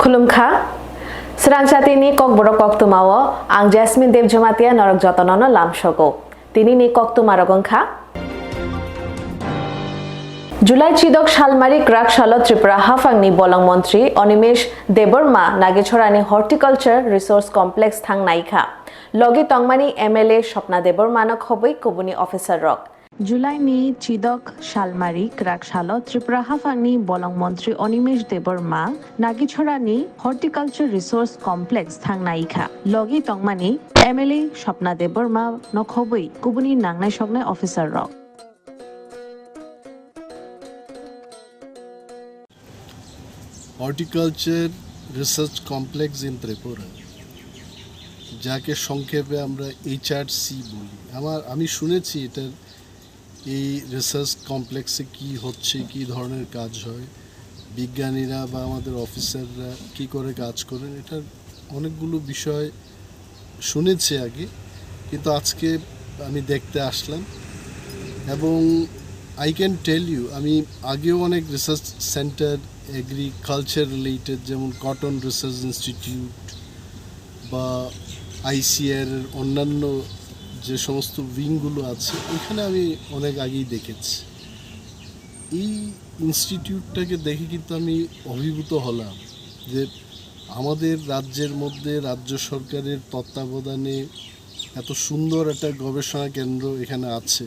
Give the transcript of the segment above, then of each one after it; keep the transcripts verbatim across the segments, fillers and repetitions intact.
Khulumkha. Srangchatini Kokborok koktwmao ang Jasmine Deb Jamatia norok jotonono lamsogo. Tinini koktwmarok wngkha: July chidok salmari kwrak salo Tripura haphangni bolong montri Animesh Debbarma Nagichorani Horticulture Resource Complex thang naikha. Logi tongmani M L A Swapna Debbarmano khobwi kubuni officer rok. July ni chidok salmari kwrak salo Tripura haphangni bolong montri Animesh Debbarma Nagichorani Horticulture Resource Complex thang naikha. Logi tongmani M L A Swapna Debbarma no khobwi kubuni nangnai soknai officer rok. Horticulture research complex in Tripura, যাকে সংক্ষেপে আমরা এইচআরসি বলি। আমার, আমি শুনেছি এটার, এই রিসার্চ কমপ্লেক্সে কি হচ্ছে, কি ধরনের কাজ হয়, বিজ্ঞানীরা বা আমাদের অফিসাররা কি করে কাজ করেন, এটার অনেকগুলো বিষয় শুনেছি আগে, কিন্তু আজকে আমি দেখতে আসলাম। এবং আই ক্যান টেল ইউ, আমি আগেও অনেক রিসার্চ সেন্টার এগ্রিকালচার রিলেটেড, যেমন কটন রিসার্চ ইনস্টিটিউট বা আইসিআর এর অন্যান্য যে সমস্ত উইংগুলো আছে, ওইখানে আমি অনেক আগেই দেখেছি। এই ইনস্টিটিউটটাকে দেখে কিন্তু আমি অভিভূত হলাম যে আমাদের রাজ্যের মধ্যে রাজ্য সরকারের তত্ত্বাবধানে এত সুন্দর একটা গবেষণা কেন্দ্র এখানে আছে।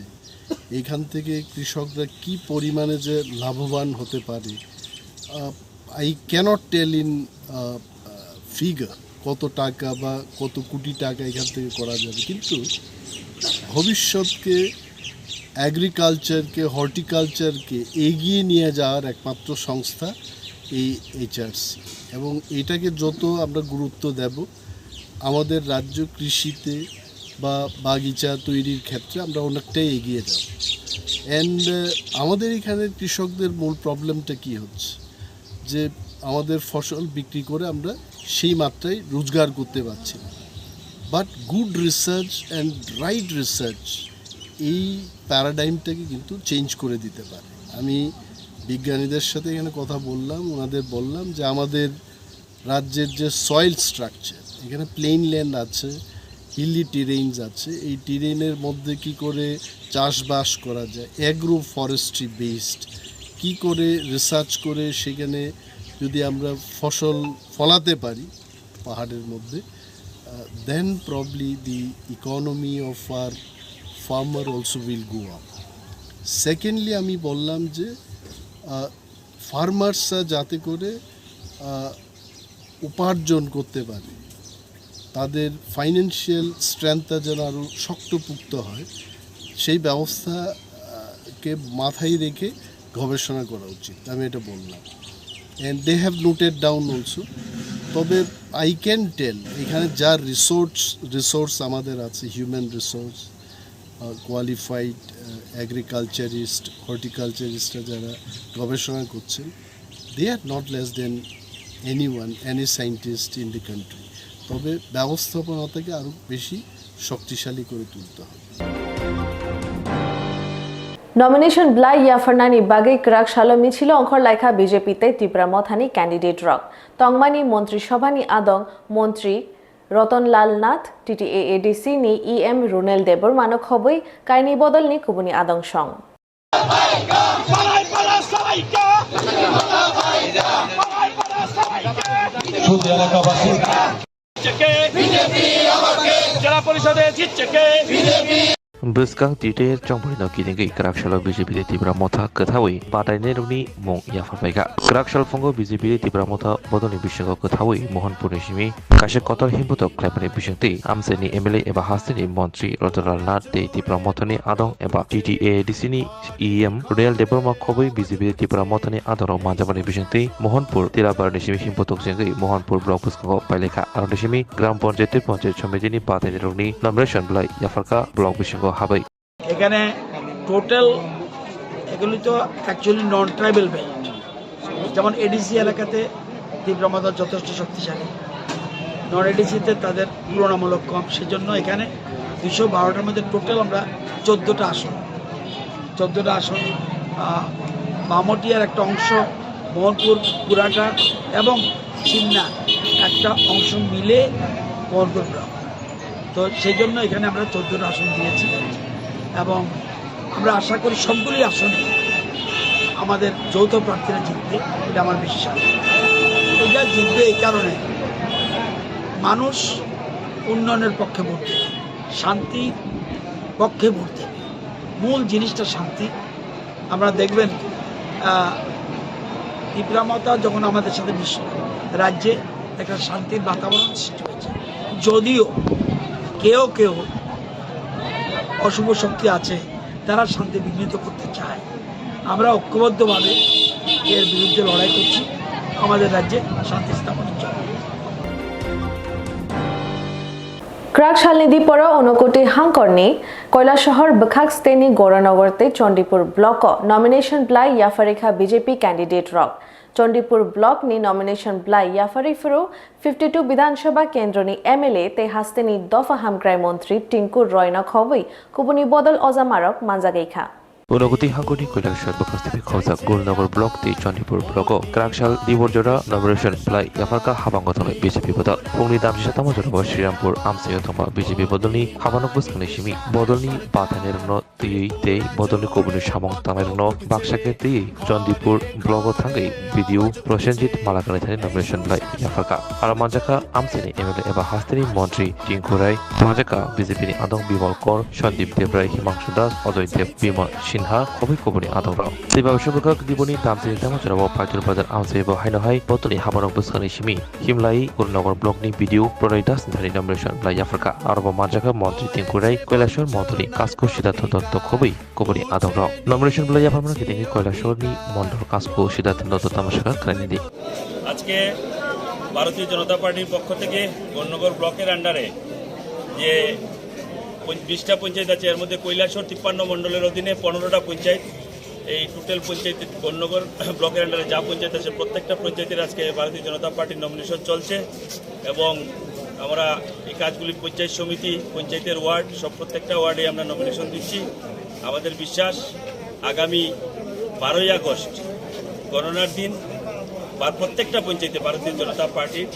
এখান থেকে কৃষকরা কি পরিমাণে যে লাভবান হতে পারে, আহ, I cannot tell in, আহ, আহ, ফিগার, কত টাকা বা কত কোটি টাকা এখান থেকে করা যাবে, কিন্তু ভবিষ্যৎকে অ্যাগ্রিকালচারকে, হর্টিকালচারকে এগিয়ে নিয়ে যাওয়ার একমাত্র সংস্থা এই এইচআরসি। এবং এটাকে যত আমরা গুরুত্ব দেব, আমাদের রাজ্য কৃষিতে বা বাগিচা তৈরির ক্ষেত্রে আমরা অনেকটাই এগিয়ে যাব। অ্যান্ড আমাদের এখানে কৃষকদের মূল প্রবলেমটা কি হচ্ছে, যে আমাদের ফসল বিক্রি করে আমরা সেই মাত্রায় রোজগার করতে পারছি না। But good research and right research এই প্যারাডাইমটাকে কিন্তু চেঞ্জ করে দিতে পারে। আমি বিজ্ঞানীদের সাথে এখানে কথা বললাম, ওনাদের বললাম যে আমাদের রাজ্যের যে সয়েল স্ট্রাকচার, এখানে প্লেন ল্যান্ড আছে, হিলি টেরেইনস আছে, এই টেরেইনের মধ্যে কি করে চাষবাস করা যায়, অ্যাগ্রো ফরেস্ট্রি বেসড, কি করে রিসার্চ করে সেখানে যদি আমরা ফসল ফলাতে পারি পাহাড়ের মধ্যে, then probably the economy of our farmer also will go up. Secondly আমি বললাম যে ফার্মার্সরা যাতে করে আহ, উপার্জন করতে পারে, তাদের ফাইন্যান্সিয়াল স্ট্রেংথটা যেন আরও শক্তপুক্ত হয়, সেই ব্যবস্থা আহ, কে মাথায় রেখে গবেষণা করা উচিত, আমি এটা বললাম। And they have noted down also. তবে আই ক্যান টেল, এখানে যা রিসোর্স রিসোর্স আমাদের আছে, হিউম্যান রিসোর্স, কোয়ালিফাইড অ্যাগ্রিকালচারিস্ট, হর্টিকালচারিস্টরা যারা গবেষণা করছেন, they are not less than anyone, any scientist in the country. তবে ব্যবস্থাপনাটাকে আরও বেশি শক্তিশালী করে তুলতে হবে। Nomination bwlai yapharnani bagwi kwrak salo michilo ongkhor laikha B J P tei Tipra Mothani candidate rok. Tongmani Montri Sobhani adong Montri Roton Lal Nath, T T A A D C ni E M Runel Debbarmano khobwi kainwi bodolni kubuni adong song. শুধু এলাকাবাসী। জেলা পরিষদে জিতছে কে? Bwskang T T A chongbolino kitingwi kwrak salo B J P tei Tipra Motha kwthawi batainairokni mung yaphar paikha. Kwrak sal phungo B J P tei Tipra Motha bodolni bisingo kwthawi Mohanpurni simi kaisa kotor himbotok khlaimani bisingtwi amchaini M L A eba hasteni montri Rotonlal Nath tei Tipra Mothani adong eba T T A A D C ni E M Runel Debbarma khobwi B J P tei Tipra Mothani adongrok manjakmani bisingtwi Mohanpur Tilabarni simi himbotok chengwi Mohanpur block bwskango pailekha. Aroni simi Gram Panchayat tei Panchayat Somitini batainirokni nomination bwlai yapharkha block bisingo habwi. এখানে টোটাল এগুলি তো অ্যাকচুয়ালি নন tribal belt, যেমন এডিসি এলাকাতে তীব্র মদত যথেষ্ট শক্তিশালী, নন এডিসিতে তাদের তুলনামূলক কম, সেজন্য এখানে দুশো বারোটার মধ্যে টোটাল আমরা চোদ্দোটা আসন, চোদ্দোটা আসন আহ, বামটিয়ার একটা অংশ, মোহনপুর পুরাটা এবং চিন্না একটা অংশ মিলে বরগড় ব্লক। তো সেই জন্য এখানে আমরা চোদ্দটা আসন দিয়েছি এবং আমরা আশা করি সবগুলি আসন আমাদের যৌথ প্রার্থীরা জিতবে, এটা আমার বিশ্বাস। এটা জিতবে এই কারণে, মানুষ উন্নয়নের পক্ষে ভোট দেবে, শান্তির পক্ষে ভোট দেবে। মূল জিনিসটা শান্তি। আপনারা দেখবেন, আহ, তিপ্রা মথা যখন আমাদের সাথে মিশল, রাজ্যে একটা শান্তির বাতাবরণ সৃষ্টি হয়েছে। যদিও কেউ কেউ অশুভ শক্তি আছে, তারা শান্তি বিঘ্নিত করতে চায়। আমরা ঐক্যবদ্ধভাবে এর বিরুদ্ধে লড়াই করছি, আমাদের রাজ্যে শান্তি স্থাপনের জন্য। Kwrak salni diporo Unakoti hangkorni Koilasahar bwkhak steni Goranagar tei Chandipur block o nomination bwlai yapharikha B J P candidate rok. Chandipur block ni nomination bwlai yapharwi phuru fifty two Bidhan Sabha kendroni M L A tei hasteni dopha hamkrai montri Tinku Roy no khobwi kubuni bodol ojamarok manjagwi kha. Unakoti hangkorni Koilasahar bwkhak steni khobjak Goranagar block tei Chandipur block o kwrak sal dipor jora nomination bwlai yapharkha habang gotongni B J P bodol. Phungni damchisa tamo jorabo Srirampur amchaio tongma B J P bodolni habanok bwskangni simi bodolni bathainirokno twiwi tei bodolni kubuni samung tangnairokno baksa khe twiwi Chandipur block o thangwi B D O Prosenjit Malakani thani nomination bwlai yapharkha. Aro manjakha amchaini M L A eba hasteni montri Tinku Roy, manjakha B J P ni adong Bimal Kor, Sandeep Debrai, Himangshu Das, Ajoy Deb, Bimal Sinha, khobwi kubuni adongrok. Tei bwswk bwkhak diponi damchini tamo jorabo Paithor Bazar amchaibo haino hai bodolni habanok bwskangni simi Himlai Goranagar block ni B D O Pranay Das ni thani nomination bwlai yapharkha. Aro bo manjakha montri Tinku Roy, Koilasahar mondolni Kasko Siddhartho Dotto khobwi kubuni adongrok. Nomination bwlai yapharmani khe tini Koilasahar ni mondol Kasko Siddhartho Dotto tamo sakha khwlainai di. আজকে ভারতীয় জনতা পার্টির পক্ষ থেকে গৌরনগর ব্লকের আন্ডারে যে পঞ্চ-, বিশটা পঞ্চায়েত আছে, এর মধ্যে কৈলাসহর তিপ্পান্ন মণ্ডলের অধীনে পনেরোটা পঞ্চায়েত, এই টোটাল পঞ্চায়েত, গৌরনগর ব্লকের আন্ডারে যা পঞ্চায়েত আছে, প্রত্যেকটা পঞ্চায়েতের আজকে ভারতীয় জনতা পার্টির নমিনেশন চলছে এবং আমরা এই কাজগুলি পঞ্চায়েত সমিতি, পঞ্চায়েতের ওয়ার্ড, সব প্রত্যেকটা ওয়ার্ডে আমরা নমিনেশন দিচ্ছি। আমাদের বিশ্বাস, আগামী বারোই আগস্ট গণনার দিন বা প্রত্যেকটা পঞ্চায়েতে ভারতীয় জনতা পার্টির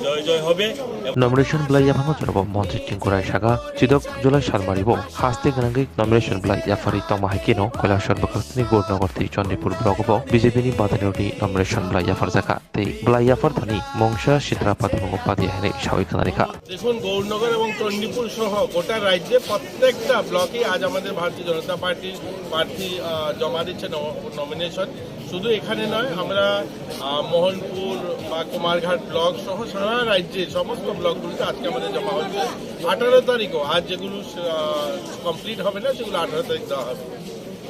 জয় জয় হবে। Nomination bwlai yapharma jorabo montri Tinku Roy sakha, chidok July salmari bo haste gwnangwi nomination bwlai yapharwi tongma hai kheno Koilasahar bwkhak steni Goranagar tei Chandipur block bo B J P ni bathainirokni nomination bwlai yapharjakha. Tei bwlai yaphar thani mungsa Sitra Pati Mungo Pati hinwi sawi khwnarikha. দেখুন, গৌরনগর এবং চণ্ডীপুর সহ গোটা রাজ্যে প্রত্যেকটা ব্লকেই আজ আমাদের ভারতীয় জনতা পার্টির প্রার্থী, আহ, জমা দিচ্ছে ন-, নমিনেশন। শুধু এখানে নয়, আমরা, আহ, মোহনপুর বা কুমারঘাট ব্লক সহ সারা রাজ্যে সমস্ত ব্লকগুলিতে আজকে আমাদের জমা হচ্ছে। আঠারো তারিখও, আজ যেগুলো, আহ, কমপ্লিট হবে না, সেগুলো আঠারো তারিখ দেওয়া হবে।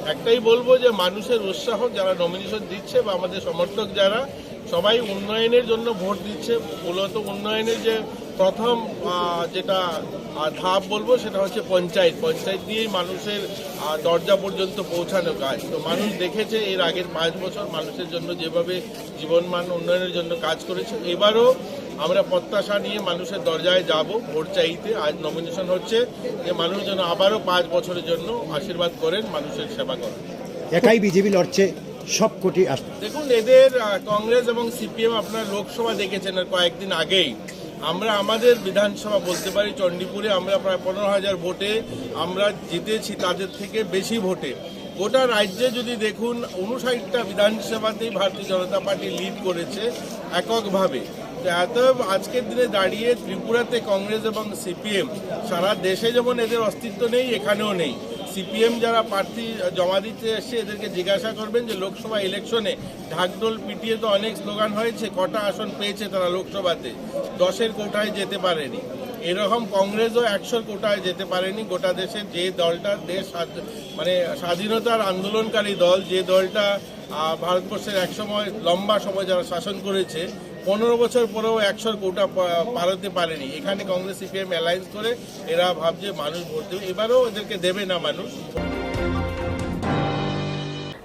একটাই বলবো যে মানুষের উৎসাহ, যারা নমিনেশন দিচ্ছে বা আমাদের সমর্থক যারা, সবাই উন্নয়নের জন্য ভোট দিচ্ছে। মূলত উন্নয়নের যে প্রথম, আহ, যেটা, আহ, ধাপ বলবো, সেটা হচ্ছে পঞ্চায়েত। পঞ্চায়েত দিয়েই মানুষের, আহ, দরজা পর্যন্ত পৌঁছানো কাজ। তো মানুষ দেখেছে এর আগের পাঁচ বছর মানুষের জন্য যেভাবে জীবনমান উন্নয়নের জন্য কাজ করেছে, এবারও আমরা প্রত্যাশা নিয়ে মানুষের দরজায় যাব ভোট চাইতে। আজ নমিনেশন হচ্ছে, যে মানুষ যেন আবারও পাঁচ বছরের জন্য আশীর্বাদ করেন, মানুষের সেবা করেন। একাই বিজেপি লড়ছে, সব কটি আস- দেখুন, এদের, আহ, কংগ্রেস এবং সিপিএম, আপনারা লোকসভা দেখেছেন আর কয়েকদিন আগেই। আমরা আমাদের বিধানসভা বলতে পারি, চণ্ডীপুরে আমরা প্রায় পনেরো হাজার ভোটে আমরা জিতেছি, তাদের থেকে বেশি ভোটে। গোটা রাজ্যে যদি দেখুন, ঊনষাটটা বিধানসভাতেই ভারতীয় জনতা পার্টি লিড করেছে এককভাবে। তো এত আজকের দিনে দাঁড়িয়ে ত্রিপুরাতে কংগ্রেস এবং সিপিএম, সারা দেশে যেমন এদের অস্তিত্ব নেই, এখানেও নেই। সিপিএম যারা প্রার্থী জমা দিতে এসছে, এদেরকে জিজ্ঞাসা করবেন যে লোকসভা ইলেকশনে ঢাকঢোল পিটিয়ে তো অনেক স্লোগান হয়েছে, কটা আসন পেয়েছে তারা লোকসভাতে, দশের কোটায় যেতে পারেনি। এরকম কংগ্রেসও একশোর কোটায় যেতে পারেনি। গোটা দেশে যে দলটা দেশ স্বাধ-, মানে স্বাধীনতার আন্দোলনকারী দল, যে দলটা, আহ, ভারতবর্ষের এক সময় লম্বা সময় যারা শাসন করেছে, পনেরো বছর পরেও একশোর কোটা পা-, পার হতে পারেনি। এখানে কংগ্রেস সিপিএম অ্যালায়েন্স করে এরা ভাবছে মানুষ ভোট দেবে, এবারও এদেরকে দেবে না মানুষ।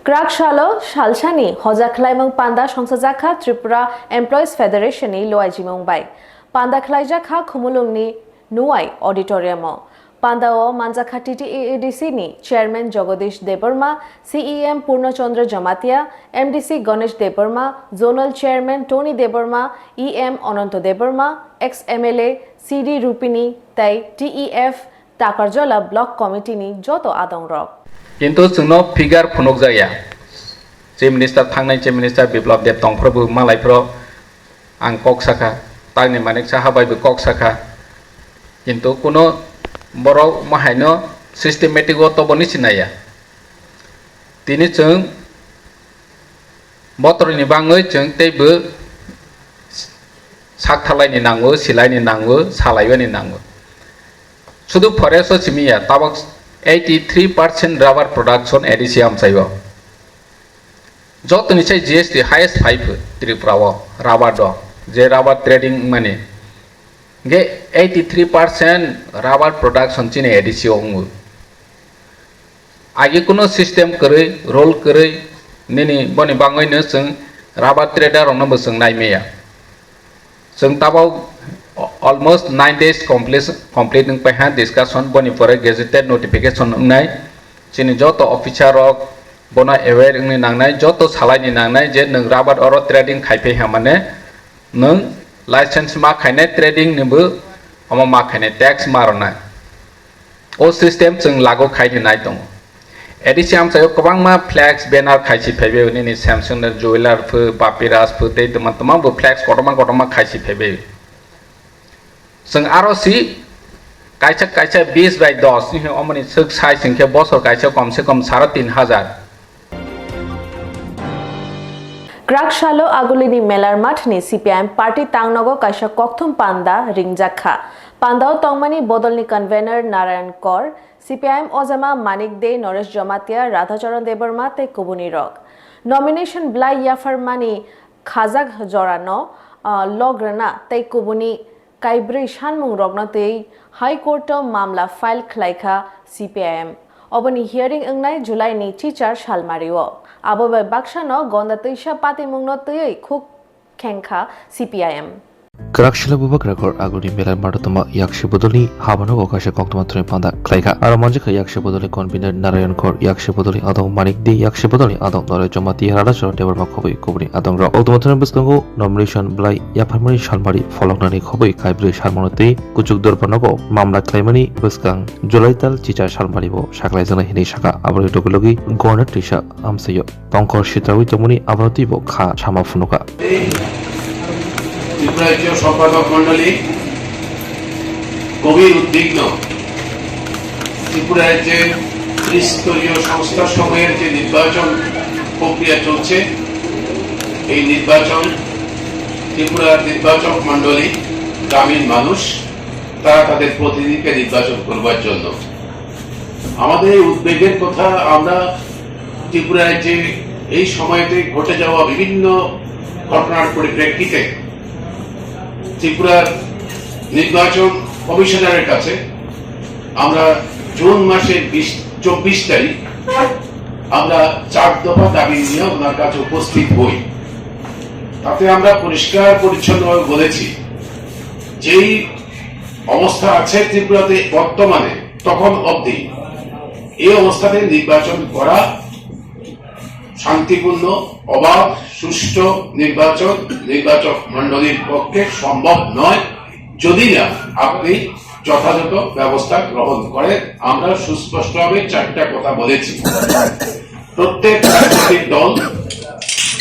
Kwrak salo salsani hoja khlaimung panda songsajakha Tripura Employees Federation ni luaijimung bai. Panda khlaijakha Khumulwng ni Nuai Auditorium o. Pandao manjakha T T A A D C ni Chairman Jagadish Debbarma, C E M Purna Chandra Jamatia, M D C Ganesh Debbarma, Zonal Chairman Tony Debbarma, E M Ananto Debbarma, ex M L A C D Rupini tei T E F Takarjala Block Committee ni joto adongrok. Kintu chwngno figure phunukjakya. Chief Minister, thangnai Chief Minister Biplab Deb tongphuru bo malaiphuru ang kok sakha, tangni manik saha bai bo kok sakha. Kintu kuno borok mahaino systematic o toboni sinaya. Tini chwng botorni bangwi chwng teibo saktharlaini nango, silaini nango, salaiwani nango. Sudu forest o simiya, tabok eighty three percent rubber production A D C amchaio. Jotoni sai G S T highest phai phu Tripura o rubber do, je rubber trading mani. Ge eighty three percent rubber production chini A D C o wngo. Agi kuno system kwrwi, rule kwrwi, nini boni bangwi no chwng rubber trader rokno bo chwng nai maya. Chwng tabok almost nine days complete, complete wng paiha discussion, boni pore gazetted notification wngnai. Chini joto officer rok bono aware wngni nangnai, joto salaini nangnai je nwng rubber oro trading khai paiha mane nwng license ma khainai, trading ni bo omo ma khainai, tax ma rwnai. O system chwng lagu khaini nai tongo. A D C amchaio kwbangma flex, banner khaisi phaibai nini Samsung ni jeweler phu, Bapi Raj phu tei tongma tongma bo flex kotorma kotorma khaisi phaibai. Chwng aro si kaisa kaisa bis bai dos ni omoni swk sai singkhe bosor kaisa kom se kom saro tin hajar. Kraksalo Agulini Melar Mathni C P I M party tangnogo kaisa kokthum panda ringjak kha. Pandao tongmani bodolni convener Narayan Kor, C P I M ojama Manik De, Noresh Jomatia, Radhacharan Debbarma tei kubunirok. Nomination blai yapharmani khajak jorano, ah, log rwna tei kubuni kaibrwi sanmungrokno twi High Court-o mamla file khlaikha C P I M. Oboni hearing wngnai July ni chichar salmario. Abo bai baksano gonda twisa patimungno twiwi khuk khengkha C P I M. Kwraksila bubagra khor aguni belai madatuma yaksi bodolni habanogo kaisa koktwma thwnwi panda khlaikha. Aro manjakha yaksi bodolni convener Narayan Khor, yaksi bodolni adong Manik Di, yaksi bodolni adong Nare Jomati, Radhacharan Debbarma khobwi kubuni adongrok. Koktwma thwnwi bwskango nomination blai yapharmani salmari pholoknani khobwi kaibrwi salmano tei kuchuk dorpanogo mamla khlaimani bwskang July tal chichar salmari bo saklaijaknai hinwi sakha. Aboni logi logi gona twisa amsaio tongkor sitrawi tongmani abono twibo kha sama phunukha. Tripura রাজ্য সম্পাদক মণ্ডলী খুবই উদ্বিগ্ন। ত্রিপুরা রাজ্যে ত্রিস্তরীয় সংস্থা সময়ের যে নির্বাচন প্রক্রিয়া চলছে, এই নির্বাচন ত্রিপুরার নির্বাচক মণ্ডলী, গ্রামীণ মানুষ, তারা তাদের প্রতিনিধিকে নির্বাচন করবার জন্য। আমাদের এই উদ্বেগের কথা আমরা ত্রিপুরা রাজ্যে এই সময়তে ঘটে যাওয়া বিভিন্ন ঘটনার পরিপ্রেক্ষিতে ত্রিপুরার নির্বাচন কমিশনারের কাছে আমরা জুন মাসের বিশ, চব্বিশ তারিখ আমরা চার দফা দাবি নিয়ে ওনার কাছে উপস্থিত হই। তাতে আমরা পরিষ্কার পরিচ্ছন্নভাবে বলেছি, যেই অবস্থা আছে ত্রিপুরাতে বর্তমানে, তখন অবধি এই অবস্থাতে নির্বাচন করা শান্তিপূর্ণ, অবাধ, সুষ্ঠু নির্বাচন নির্বাচক মণ্ডলীর পক্ষে সম্ভব নয়, যদি না আপনি যথাযথ ব্যবস্থা গ্রহণ করেন। আমরা সুস্পষ্টভাবে চারটা কথা বলেছি। প্রত্যেক রাজনৈতিক দল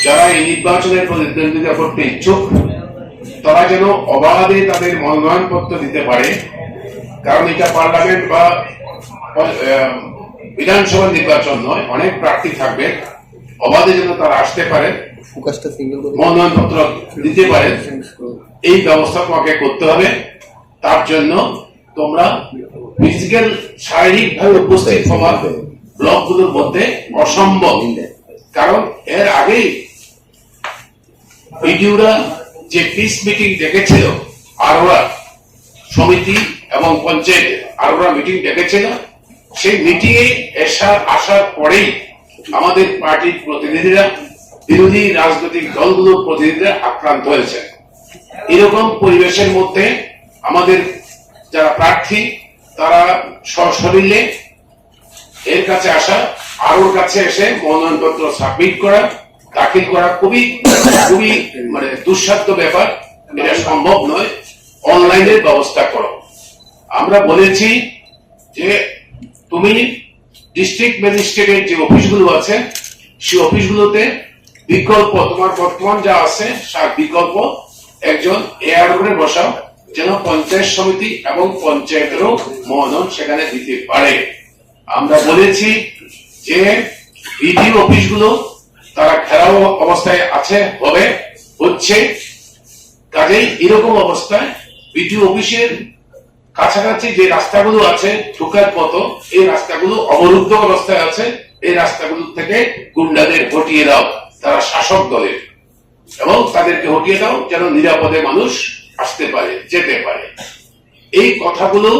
যারা এই নির্বাচনের প্রতিদ্বন্দ্বিতা করতে ইচ্ছুক, তারা যেন অবাধে তাদের মনোনয়নপত্র দিতে পারে, কারণ এটা পার্লামেন্ট বা, আহ, বিধানসভা নির্বাচন নয়, অনেক প্রার্থী থাকবে, অবাধে যেন তারা আসতে পারে, ফোকাসটা সিঙ্গেল করে মনোনয়নপত্র দিতে পারে, এই ব্যবস্থা তোমাকে করতে হবে। তার জন্য তোমরা ফিজিক্যাল, শারীরিকভাবে উপস্থিত হওয়া ব্লকগুলোর মধ্যে অসম্ভব, কারণ এর আগেই বিডিওরা যে পিস মিটিং ডেকেছিল আরোরা সমিতি এবং পঞ্চায়েতে, আরোরা মিটিং ডেকেছিল, সেই মিটিংয়ে এসার, আসার পরেই আমাদের পার্টির প্রতিনিধিরা, বিরোধী রাজনৈতিক দলগুলোর প্রতিনিধিরা আক্রান্ত হয়েছে। এরকম পরিবেশের মধ্যে আমাদের যারা প্রার্থী, তারা সশরীরে এর কাছে আসা, আর ওর কাছে এসে মনোনয়নপত্র সাবমিট করা, দাখিল করা খুবই, খুবই মানে দুঃসাধ্য ব্যাপার। এটা সম্ভব নয়। অনলাইনের ব্যবস্থা করো। আমরা বলেছি যে তুমি ডিস্ট্রিক্ট ম্যাজিস্ট্রেটের যে অফিসগুলো আছে, সেই অফিসগুলোতে বিকল্প, তোমার বর্তমান যা আছে তার বিকল্প একজন এআরও করে বসাও, যেন পঞ্চায়েত সমিতি এবং পঞ্চায়েতেরও মনোনয়ন সেখানে দিতে পারে। আমরা বলেছি যে বিডিও অফিসগুলো তারা ঘেরাও অবস্থায় আছে, হবে, হচ্ছে। কাজেই এরকম অবস্থায় বিডিও অফিসের কাছাকাছি যে রাস্তাগুলো আছে ঢুকার মতো, এই রাস্তাগুলো অবরুদ্ধ অবস্থায় আছে। এই রাস্তাগুলো থেকে গুন্ডাদের হটিয়ে দাও, তারা শাসক দলের, এবং তাদেরকে হটিয়ে দাও, যেন নিরাপদে মানুষ আসতে পারে, যেতে পারে। এই কথাগুলো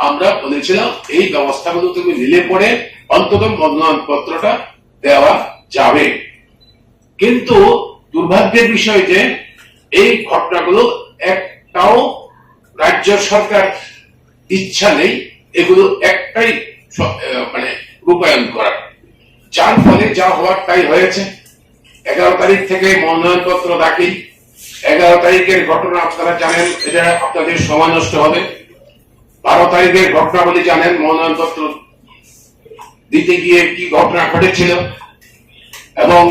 আমরা বলেছিলাম, এই ব্যবস্থাগুলো তুমি নিলে পরে অন্তত মনোনয়ন পত্রটা দেওয়া যাবে। কিন্তু দুর্ভাগ্যের বিষয় যে এই ঘটনাগুলো একটাও রাজ্য সরকার ইচ্ছা নেই এগুলো একটাই স-, আহ, মানে রূপায়ণ করার, যার ফলে যা হওয়ার তাই হয়েছে। এগারো তারিখ থেকে মনোনয়নপত্র দাখিল। এগারো তারিখের ঘটনা আপনারা জানেন, এটা আপনাদের সময় নষ্ট হবে। বারো তারিখের ঘটনাবলী জানেন, মনোনয়নপত্র দিতে গিয়ে কি ঘটনা ঘটেছিল, এবং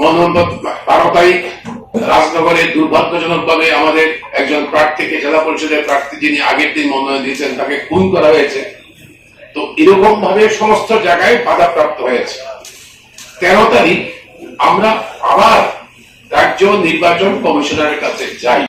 মনোনয়নপত্র বারো তারিখ রাজনগরে দুর্ভাগ্যজনকভাবে আমাদের একজন প্রার্থীকে, জেলা পরিষদের প্রার্থী যিনি আগের দিন মনোনয়ন দিয়েছেন, তাকে খুন করা হয়েছে। তো এরকম ভাবে সমস্ত জায়গায় বাধাপ্রাপ্ত হয়েছে। তেরো তারিখ আমরা আবার রাজ্য নির্বাচন কমিশনারের কাছে যাই।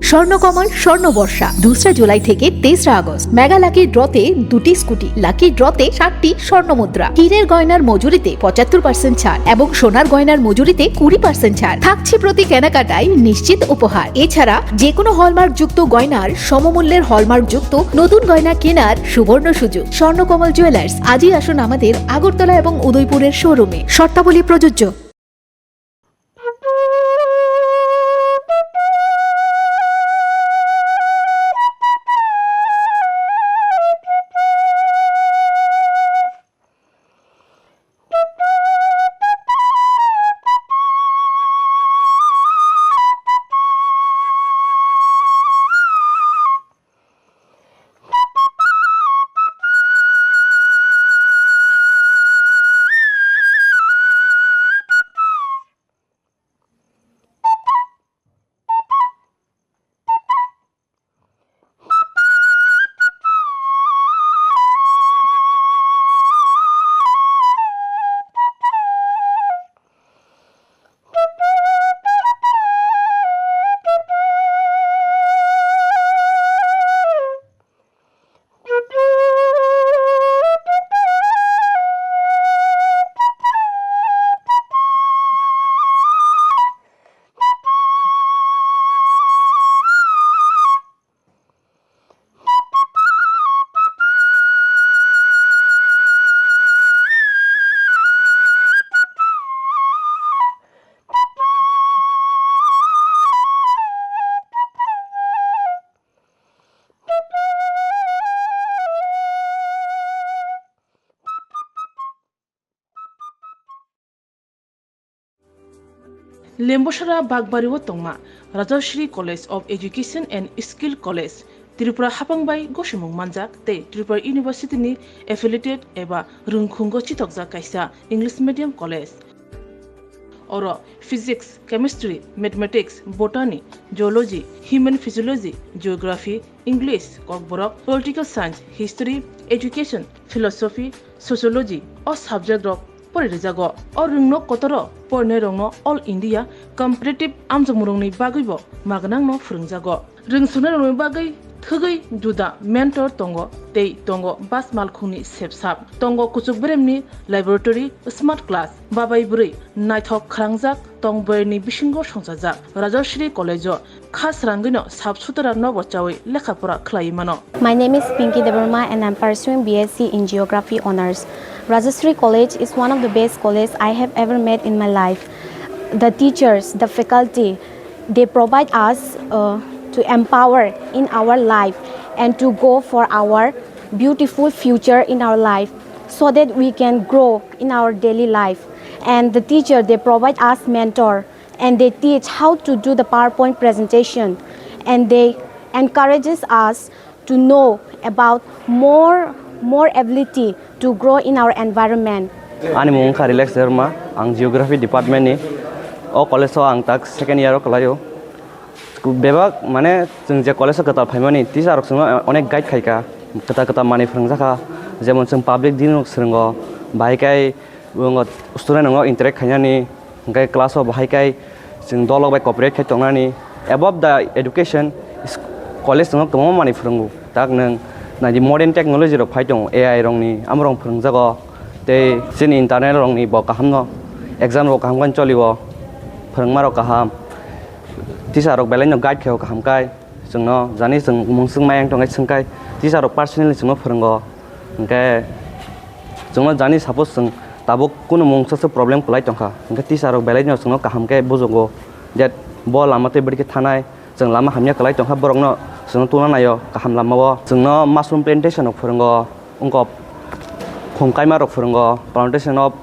স্বর্ণকমল স্বর্ণবর্ষা দুসরা জুলাই থেকে তেসরা আগস্ট মেগা লাকি ড্রতে দুটি স্কুটি, লাকি ড্রতে সাতটি স্বর্ণ মুদ্রা, হীরের গয়নার মজুরিতে পঁচাত্তর পার্সেন্ট ছাড় এবং সোনার গয়নার মজুরিতে কুড়ি পার্সেন্ট ছাড় থাকছে। প্রতি কেনাকাটায় নিশ্চিত উপহার। এছাড়া যে কোনো হলমার্কযুক্ত গয়নার সমমূল্যের হলমার্কযুক্ত নতুন গয়না কেনার সুবর্ণ সুযোগ। স্বর্ণকমল জুয়েলার্স, আজই আসুন আমাদের আগরতলা এবং উদয়পুরের শোরুমে। শর্তাবলী প্রযোজ্য। Lembosara Bakbari o tongma Rajashree College of Education and Skill College, Tripura hapang bai gosimung manjak tei Tripura University ni affiliated eba rwngkhungo chitokjak kaisa English medium college. Oro physics, chemistry, mathematics, botany, zoology, human physiology, geography, English, kokborok, political science, history, education, philosophy, sociology o subject rok poririjak o. O rwngno kotoro porinairokno All India competitive amjokmungrokni bagwibo magnangno phwrwngjago. Rwngsungnai rokni bagwi thwgwi juda mentor tongo tei tongo bas malkhungni sepsap, tongo kuchuk beremni laboratory, smart class, babai bwrwi naithok khwrangjak tong boyarni bisingo songchajak Rajashree College-o kha srangwino sap sutara nobo chawi lekha pora khlaiwi mano. My name is Pinky Debbarma and I'm pursuing B S C in Geography Honours. Rajashree College is one of the best college I have ever met in my life. The teachers, the faculty, they provide us uh, to empower in our life. and to go for our beautiful future in our life, so that we can grow in our daily life. And the teacher, they provide us mentor, and they teach how to do the PowerPoint presentation, and they encourages us to know about more, more ability to grow in our environment. Ani mung wngkha Relax Debbarma, ang Geography Department ni. O college o ang tak second year o kwlaio. Bebak, mane, chwng je college o kwtal phaimani, teacher rok chwngno onek guide khaikha, kwtal kwtal manwi phwrwngjakha, jemon chwng public dealing rok swrwngo, bahai khe student rokno interact khainani, hwnkhe class o bahai khe chwng dolok bai cooperate khai tongnani. Above the education, is-, college chwngno kwbangma manwi phwrwngo. Tak nwng naidi modern technology rok phai tongo, A I rokni, amorok phwrwngjago. Tei chini internal rokni bo kaham no, exam rok kaham khe cholio, phwrwngma rok kaham, teacher rok belai no guide khaio kaham kai. Chwngno jani chwng mung swng mayang tongkhe swngkai, teacher rok personally chwngno phwrwngo. Hwnkhe chwngno jani suppose chwng tabuk kunu mungsa se problem kwlai tongkha, hwnkhe teacher rok belai no chwngno kaham khe bujugo, that bo lama tei bwrwi khe thanai. Chwng lama hamya kwlai tongkha, borokno chwngno tungna naio kaham lamao. Chwngno mushroom plantation rok phwrwngo, wngkok khum kaima rok phwrwngo, plantation of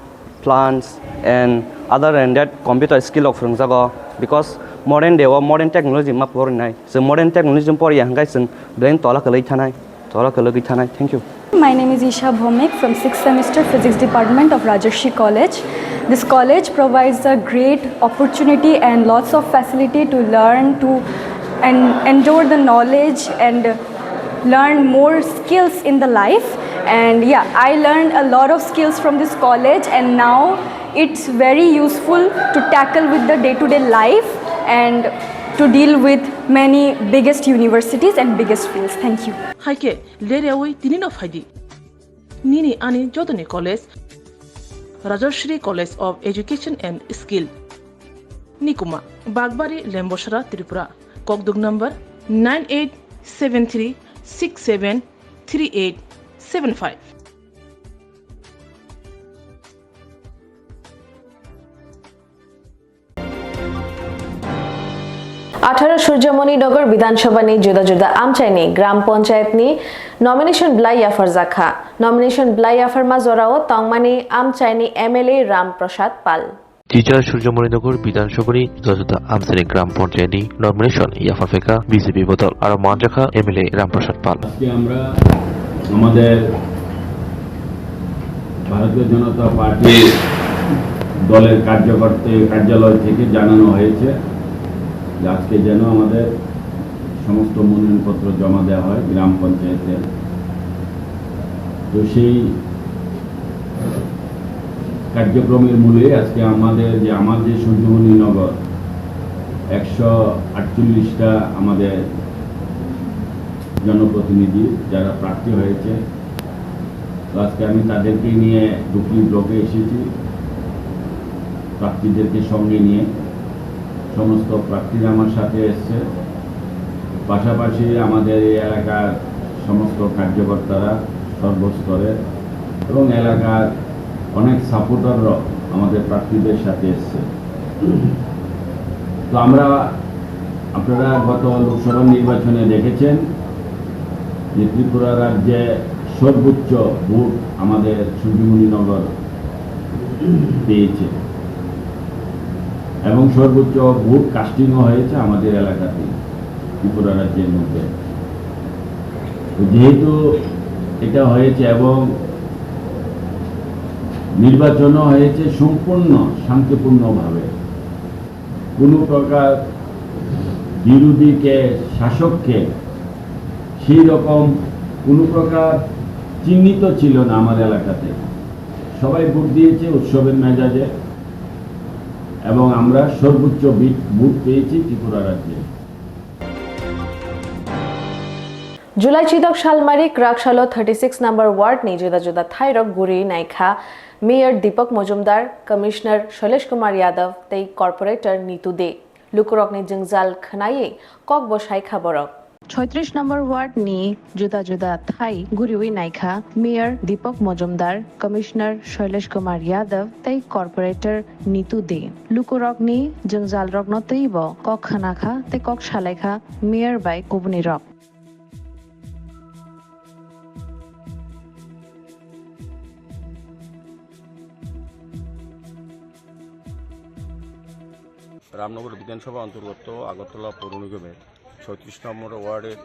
plants and other than that computer skill rok phwrwngjago, because modern day o modern technology ma porinai. Chwng modern technology poriya hwnkhe chwng belai tola kwlwi thanai, tola kwlwi thanai. Thank you. My name is Isha Bhomik from sixth semester Physics Department of Rajarshi College. This college provides a great opportunity and lots of facility to learn, to and endure the knowledge and learn more skills in the life. And yeah, I learned a lot of skills from this college, and now it's very useful to tackle with the day-to-day life and to deal with many biggest universities and biggest fields. Thank you. Haikhe ler yawi tini no phaidi. Nini ani jotoni college, Rajashri College of Education and Skill. Nikuma, Bagbari, Lembosra, Tripura. Kokduk number nine eight seven three six seven three eight seven five. Atharo Surjamoni Nagar Bidhan Sabha ni juda juda amchai ni Gram Panchayat ni nomination belai yapharjakha. Nomination belai yapharma jorao tongmani amchai ni M L A Ram Prasad Pal. Teacher Surjamoni Nagar Bidhan Sabha ni juda juda amchai ni Gram Panchayat ni nomination yapharphaikha B J P bodol aro manjakha M L A Ram Prasad Pal. আজকে আমরা আমাদের ভারতীয় জনতা পার্টি দলের কার্যকর্তা কার্যালয় থেকে জানানো হয়েছে যে আজকে যেন আমাদের সমস্ত মনোনয়নপত্র জমা দেওয়া হয় গ্রাম পঞ্চায়েতে। তো সেই কার্যক্রমের মূলে আজকে আমাদের যে, আমার যে সূর্যমণি নগর, একশো আটচল্লিশটা আমাদের জনপ্রতিনিধি যারা প্রার্থী হয়েছে, তো আজকে আমি তাদেরকে নিয়ে ডুকলি ব্লকে এসেছি, প্রার্থীদেরকে সঙ্গে নিয়ে। সমস্ত প্রার্থীরা আমার সাথে এসছে, পাশাপাশি আমাদের এই এলাকার সমস্ত কার্যকর্তারা সর্বস্তরের এবং এলাকার অনেক সাপোর্টাররাও আমাদের প্রার্থীদের সাথে এসছে। তো আমরা, আপনারা গত লোকসভা নির্বাচনে দেখেছেন যে ত্রিপুরা রাজ্যে সর্বোচ্চ ভোট আমাদের সূর্যমণি নগর পেয়েছে এবং সর্বোচ্চ ভোট কাস্টিংও হয়েছে আমাদের এলাকাতে, ত্রিপুরা রাজ্যের মধ্যে। তো যেহেতু এটা হয়েছে এবং নির্বাচনও হয়েছে সম্পূর্ণ শান্তিপূর্ণভাবে, কোনো প্রকার বিরোধীকে, শাসককে সেই রকম কোনো প্রকার চিহ্নিত ছিল না আমার এলাকাতে। সবাই ভোট দিয়েছে উৎসবের মেজাজে এবং আমরা সর্বোচ্চ বিট-, ভোট পেয়েছি ত্রিপুরা রাজ্যে। July chidok salmari kwrak salo thirty six number ward ni juda juda thairok guri naikha Mayor Deepak Majumdar, Commissioner Shailesh Kumar Yadav tei Corporator Nitu De. Lukurokni jwngjal khwnaiwi kokbo saikha borok. Choitris number ward ni juda juda thai guriwi naikha Mayor Deepak Majumdar, Commissioner Shailesh Kumar Yadav tei Corporator Nitu De. Lukurokni jwngjalrokno twibo kok khnakha tei kok salaikha Mayor bai kubunirok. Ramnagar বিধানসভা অন্তর্গত আগরতলা পৌর নিগমের ছয়ত্রিশ নম্বর ওয়ার্ডের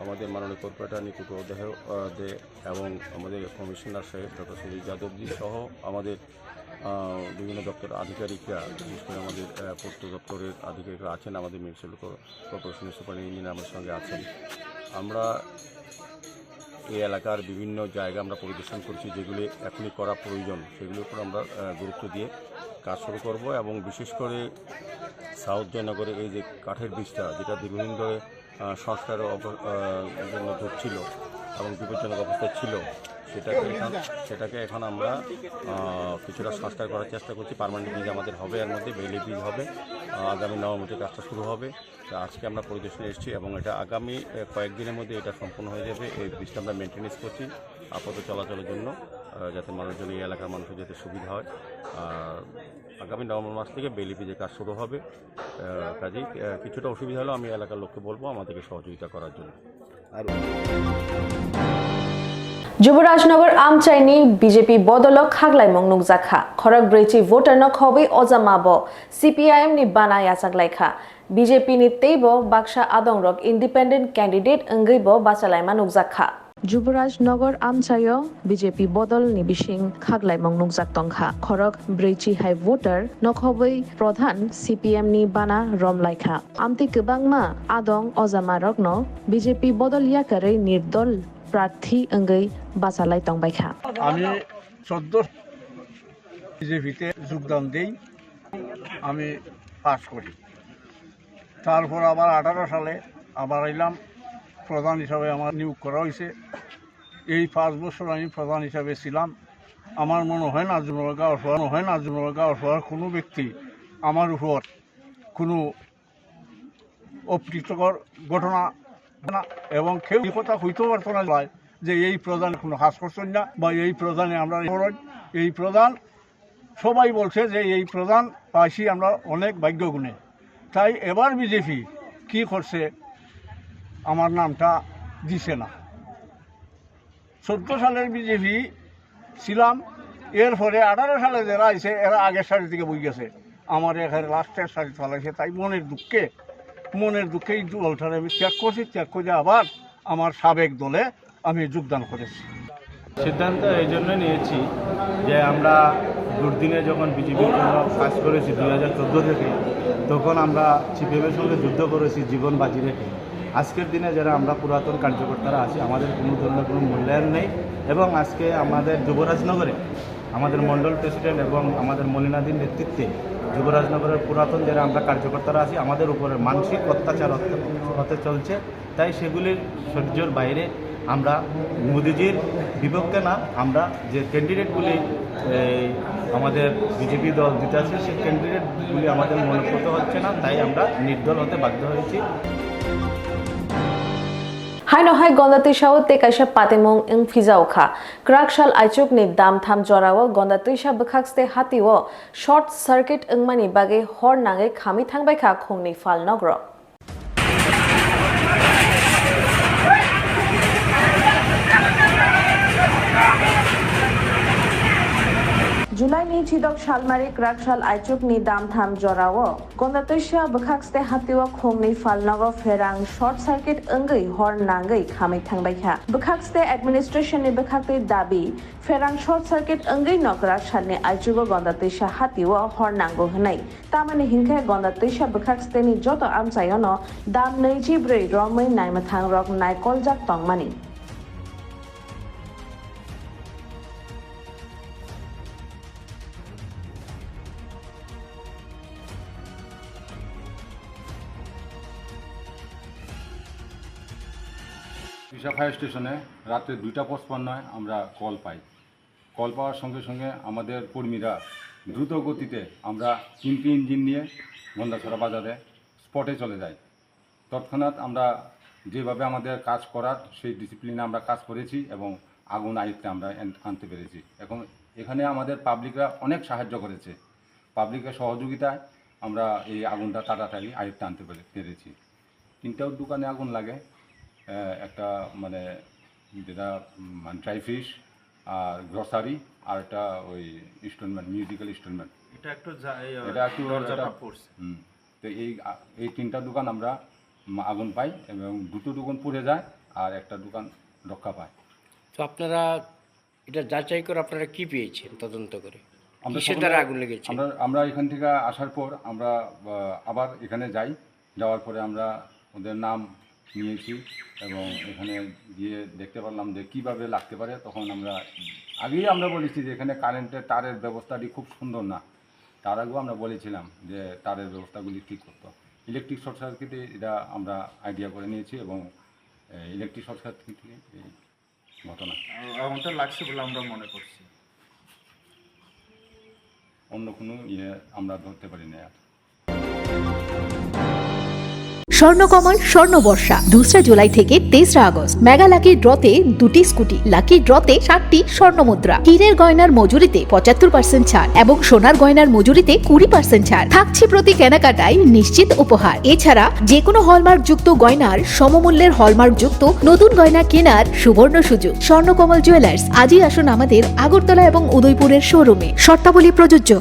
আমাদের মাননীয় কর্পোরেটর নিকুট দে, আহ, দে এবং আমাদের কমিশনার সাহেব ডক্টর সুজিত যাদবজি সহ আমাদের, আহ, বিভিন্ন দপ্তর আধিকারিকরা, বিশেষ করে আমাদের, আহ, পূর্ত দপ্তরের আধিকারিকরা আছেন, আমাদের মিউনিসিপ্যাল কর-, কর্পোরেশনের সুপারিনটেন্ডেন্ট আমার সঙ্গে আছেন। আমরা এই এলাকার বিভিন্ন জায়গা আমরা পরিদর্শন করছি, যেগুলি এখনই করা প্রয়োজন, সেগুলির উপর আমরা, আহ, গুরুত্ব দিয়ে কাজ শুরু করব। এবং বিশেষ করে সাউথ জয়নগরে এই যে কাঠের ব্রিজটা, যেটা দীর্ঘদিন ধরে, আহ, সংস্কারের অব-, আহ, জন্য ধরছিল এবং বিপজ্জনক অবস্থায় ছিল, সেটাকে এখন, সেটাকে এখন আমরা, আহ, কিছুটা সংস্কার করার চেষ্টা করছি। পার্মানেন্ট ব্রিজ আমাদের হবে, এর মধ্যে বেইলি ব্রিজ হবে, আহ, আগামী নভেম্বর থেকে কাজটা শুরু হবে। তা আজকে আমরা পরিদর্শনে এসেছি এবং এটা আগামী, এ, কয়েকদিনের মধ্যে এটা সম্পূর্ণ হয়ে যাবে। এই ব্রিজটা আমরা মেইনটেনেন্স করছি আপাতত চলাচলের জন্য, আহ, যাতে মানুষজন, এই এলাকার মানুষের যাতে সুবিধা হয়। আর আগামী নভেম্বর মাস থেকে বেইলি ব্রিজের কাজ শুরু হবে। আহ, কাজেই, আহ, কিছুটা অসুবিধা হলেও আমি এলাকার লোককে বলবো আমাদেরকে সহযোগিতা করার জন্য। আর Juborajnagar amchaini B J P bodolo khaglaimung nukjakha. Khorok brwichi voter no khobwi ojama bo C P I M ni bana yachaklaikha. B J P ni teibo baksa adongrok independent candidate wngwi bo bachalaima nukjakha. Juborajnagar amchaio B J P bodol ni bising khaglaimung nukjak tongkha. Khorok brwichi hai voter nokhobwi prodhan C P M ni bana romlaikha. Amtwi kwbangma adong ojamarokno B J P bodol yakarwi nirdol prarthi wngwi bachalai tongbaikha. আমি চোদ্দ বিজেপিতে যোগদান দেই, আমি পাস করি। তারপর আবার আঠারো সালে আবার এলাম, প্রধান হিসাবে আমার নিয়োগ করা হয়েছে। এই পাঁচ বছর আমি প্রধান হিসাবে ছিলাম। আমার মনে হয় না, জুমনগর গাঁও সভার, মনে হয় না, জুমনগর গাঁও সভার কোনো ব্যক্তি আমার উপর কোনো অপ্রীতিকর ঘটনা না, এবং কেউ এই কথা হইতেও পারতো না যে এই প্রধান কোনো কাজ করছেন না বা এই প্রধানে আমরা এই প্রধান সবাই বলছে যে এই প্রধান পাইছি আমরা অনেক ভাগ্য গুণে। তাই এবার বিজেপি কি করছে, আমার নামটা দিছে না। চোদ্দ সালের বিজেপি ছিলাম, এরপরে আঠারো সালে যারা আইছে এরা আগের সারি থেকে বই গেছে, আমার এখানে লাস্টের সারি চালাইছে। তাই মনের দুঃখে, মনের দুঃখে এই দলটারে আমি ত্যাগ করছি, ত্যাগ করে আবার আমার সাবেক দলে আমি যোগদান করেছি। সিদ্ধান্ত এই জন্য নিয়েছি যে আমরা দুর্দিনে যখন বিজেপির জন্য কাজ করেছি দুই হাজার চোদ্দো থেকে, তখন আমরা সিপিএমের সঙ্গে যুদ্ধ করেছি জীবন বাজি রেখে। আজকের দিনে যারা আমরা পুরাতন কার্যকর্তারা আছি, আমাদের কোনো ধরনের কোনো মূল্যায়ন নেই। এবং আজকে আমাদের যুবরাজনগরে আমাদের মণ্ডল প্রেসিডেন্ট এবং আমাদের মলিনাদির নেতৃত্বে যুবরাজনগরের পুরাতন যারা আমরা কার্যকর্তারা আছি, আমাদের উপরে মানসিক অত্যাচার হতে, হতে চলছে। তাই সেগুলির সহ্যর বাইরে আমরা মোদিজির বিপক্ষে না, আমরা যে ক্যান্ডিডেটগুলি এই আমাদের বিজেপি দল দিতে আছে, সেই ক্যান্ডিডেটগুলি আমাদের মনোনীত হচ্ছে না, তাই আমরা নির্দল হতে বাধ্য হয়েছি। Haino hai Gonda twisao tei kaisa patimung wng phijao kha. Kwrak sal aichukni damtham jorao Gonda twisa bwkhakste hatio short circuit wngmani bagwi hor nangwi khamwi thangbai kha khungni phalnokrok. July ni chidok salmari kwrak sal aichukni damtham jorao Gonda twisa bwkhakste hatio khungni phalnogo pherang short circuit wngwi hor nangwi khamwi thangbai kha. Bwkhakste administration ni bwkhaktwi dabi, pherang short circuit wngwi no kwrak salni aichugo Gonda twisa hatio hor nango hwnwi. Tamoni hinkhe Gonda twisa bwkhaksteni joto amchaiono dam nwichi brwi romwi naimwthangrok naikoljak tongmani. Trisha fire স্টেশনে রাত্রে দুইটা পঁচপান্নয় আমরা কল পাই। কল পাওয়ার সঙ্গে সঙ্গে আমাদের কর্মীরা দ্রুত গতিতে আমরা তিনটি ইঞ্জিন নিয়ে গন্ডাছড়া বাজারে স্পটে চলে যাই। তৎক্ষণাৎ আমরা যেভাবে আমাদের কাজ করার সেই ডিসিপ্লিনে আমরা কাজ করেছি এবং আগুন আয়ত্তে আমরা এন-, আনতে পেরেছি। এখন এখানে আমাদের পাবলিকরা অনেক সাহায্য করেছে। পাবলিকের সহযোগিতায় আমরা এই আগুনটা তাড়াতাড়ি আয়ত্তে আনতে পেরে-, পেরেছি। তিনটা দোকানে আগুন লাগে, আহ, একটা মানে যেটা, উম, মানে ড্রাই ফিশ আর গ্রোসারি আর একটা ওই ইনস্টলমেন্ট, মিউজিক্যাল ইনস্টলমেন্ট। এটা একটু জা-, এই, এটা একটু দরজাটা এটা পড়ছে। হুম। তো এই আ-, এই তিনটা দোকান আমরা, উম, আগুন পাই এবং দুটো দোকান পুড়ে যায় আর একটা দোকান রক্ষা পায়। তো আপনারা এটা যাচাই করে আপনারা কি পেয়েছেন তদন্ত করে? আমরা কিসের সকলে দ্বারা আগুন লেগেছে? আমরা, আমরা এখান থেকে আসার পর আমরা, আহ, আবার এখানে যাই। যাওয়ার পরে আমরা ওদের নাম নিয়েছি এবং এখানে গিয়ে দেখতে পারলাম যে কীভাবে লাগতে পারে। তখন আমরা আগেই আমরা বলেছি যে এখানে কারেন্টের তারের ব্যবস্থাটি খুব সুন্দর না, তার আগেও আমরা বলেছিলাম যে তারের ব্যবস্থাগুলি ঠিক করতো। ইলেকট্রিক শর্ট সার্কিটে এটা আমরা আইডিয়া করে নিয়েছি এবং, এ, ইলেকট্রিক শর্ট সার্কিটে এই ঘটনা। আ-, আগুনটা লাগছে বলে আমরা মনে করছি। অন্য কোনো ইয়ে আমরা ধরতে পারি না আর। স্বর্ণকমল স্বর্ণবর্ষা, দোসরা জুলাই থেকে তেসরা আগস্ট। মেগা লাকি ড্রতে দুটি স্কুটি, লাকি ড্রতে সাতটি স্বর্ণ মুদ্রা, হীরের গয়নার মজুরিতে পঁচাত্তর পার্সেন্ট ছাড় এবং সোনার গয়নার মজুরিতে কুড়ি পার্সেন্ট ছাড় থাকছে প্রতি কেনাকাটায় নিশ্চিত উপহার। এছাড়া যে কোনো হলমার্কযুক্ত গয়নার সমমূল্যের হলমার্কযুক্ত নতুন গয়না কেনার সুবর্ণ সুযোগ। স্বর্ণকমল জুয়েলার্স, আজই আসুন আমাদের আগরতলা এবং উদয়পুরের শোরুমে। শর্তাবলী প্রযোজ্য।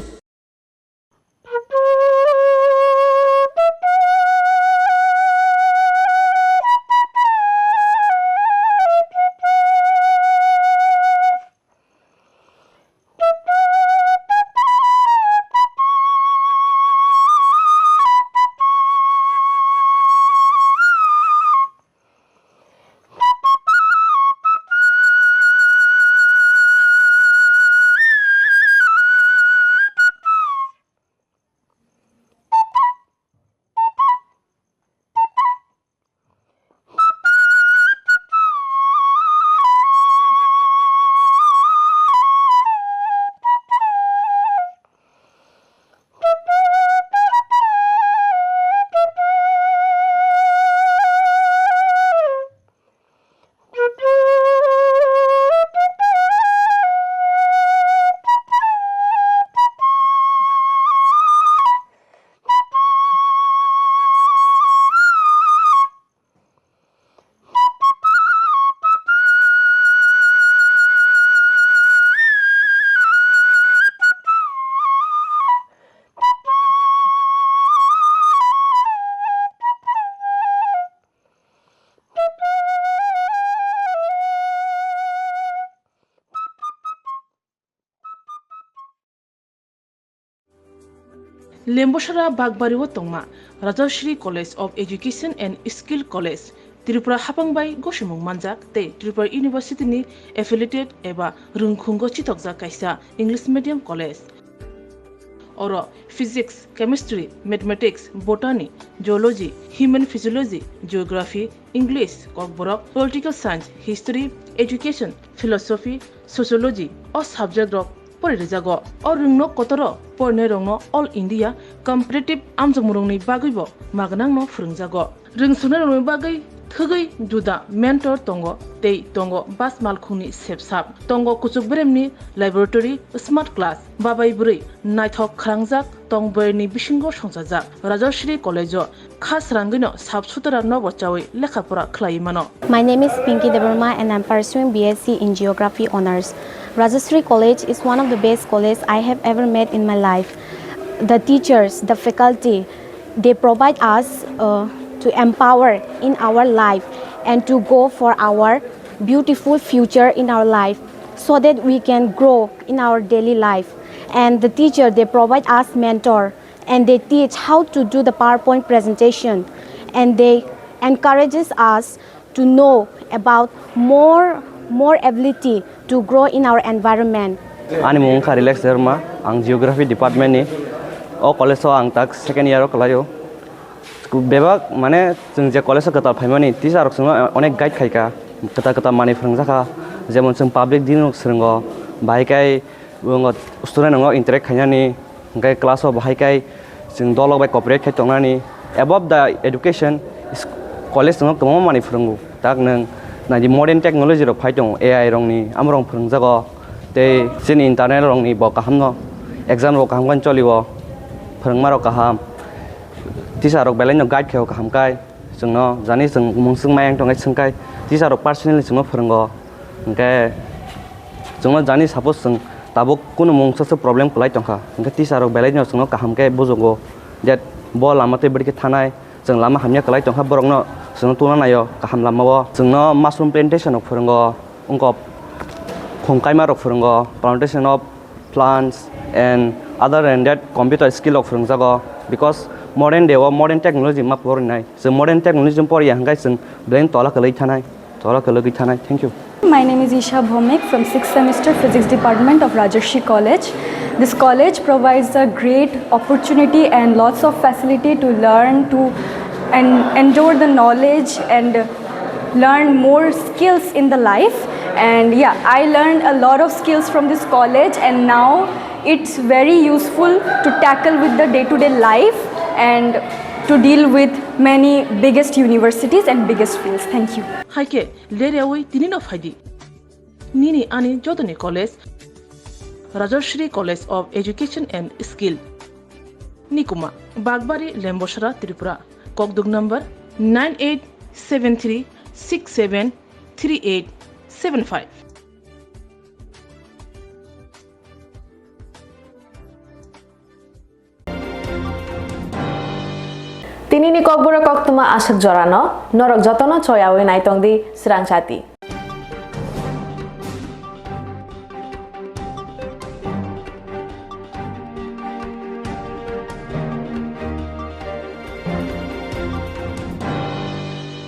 Lembosara Bakbari o tongma Rajashri College of Education and Skill College, Tripura hapang bai gosimung manjak tei Tripura University ni affiliated eba rwngkhungo chitokjak kaisa English medium college. Oro Physics, Chemistry, Mathematics, Botany, Zoology, Human Physiology, Geography, English, Kokborok, Political Science, History, Education, Philosophy, Sociology o subject rok poririjagw. O rwngno kotoro porinairokno All India Competitive amjokmungrokni bagwibo magnangno phwrwngjago. Rwngsungnai rokni bagwi thwgwi juda mentor tongo tei tongo bas malkhungni sepsap. Tongo kuchuk beremni laboratory, smart class, babai bwrwi naithok khwrangjak tong bwrwini bisingo songchajak. Rajashri College-o kha srangwino sap sutara nobo chawi lekha pora khlaiwi mano. My name is Pinky Debbarma and I'm pursuing B S C in Geography Honours. Rajashri College is one of the best college I have ever met in my life. The teachers, the faculty, they provide us, uh, to empower in our life and to go for our beautiful future in our life, so that we can grow in our daily life. And the teacher, they provide us mentor and they teach how to do the PowerPoint presentation, and they encourages us to know about more, more ability to grow in our environment. Ani mung wngkha Relax Debbarma, ang Geography Department ni. O college o ang tak second year o kwlaio. Bebak, mane, chwng je college o kwtal phaimani, teacher rok chwngno onek guide khaikha, kwtal kwtal manwi phwrwngjakha, jemon chwng public din rok swrwngo, bahai khe student rok interact khainani, hwnkhe class o bahai khe chwng dolrok bai cooperate khai tongnani. Above the education, college chwngno kwbangma manwi phwrwngo. Tak nwng naidi modern technology rok phai tongo, A I rokni, amo rok phwrwngjago. Tei chini internal rokni bo kahamno, exam rok kaham khe cholio, phwrwngma rok kaham, teacher rok belai no guide khaio kaham kai, chwngno jani chwng mungswk mayang tongkhe swngkai, teacher rok personally chwngno phwrwngo. Hwnkhe chwngno jani suppose chwng tabuk kunu mungsa se problem kwlai tongkha, hwnkhe teacher rok belai no chwngno kaham khe bujugo, that Bo lama tei bwrwi khe thanai, chwng lama hamya kwlai tongkha borokno, chwngno tungna naio kaham lamao. Chwngno mushroom plantation rok phwrwngo, wngkha khum kaima rok phwrwngo, plantation of plants and other than that computer skill rok phwrwngjago, because modern day o modern technology ma porinai. Chwng modern technology poriya hwnkhe chwng belai tola kwlwi thanai, tola kwlwi thanai. Thank you. My name is Isha Bhomik from sixth semester Physics Department of Rajarshi College. This college provides a great opportunity and lots of facility to learn, to and endure the knowledge and learn more skills in the life. And yeah, I learned a lot of skills from this college, and now it's very useful to tackle with the day-to-day life and to deal with many biggest universities and biggest fields. Thank you. Hai khe, ler yaui tini no phai di. Nini ani jotoni college, Rajashri College of Education and Skill, Nikuma, Bagbari, Lembosra, Tripura. Kokduk number nine eight seven three six seven three eight seven five. Tinini kokborok koktwma aswk jorano norok jotono choyaui naitong di Srang Chati.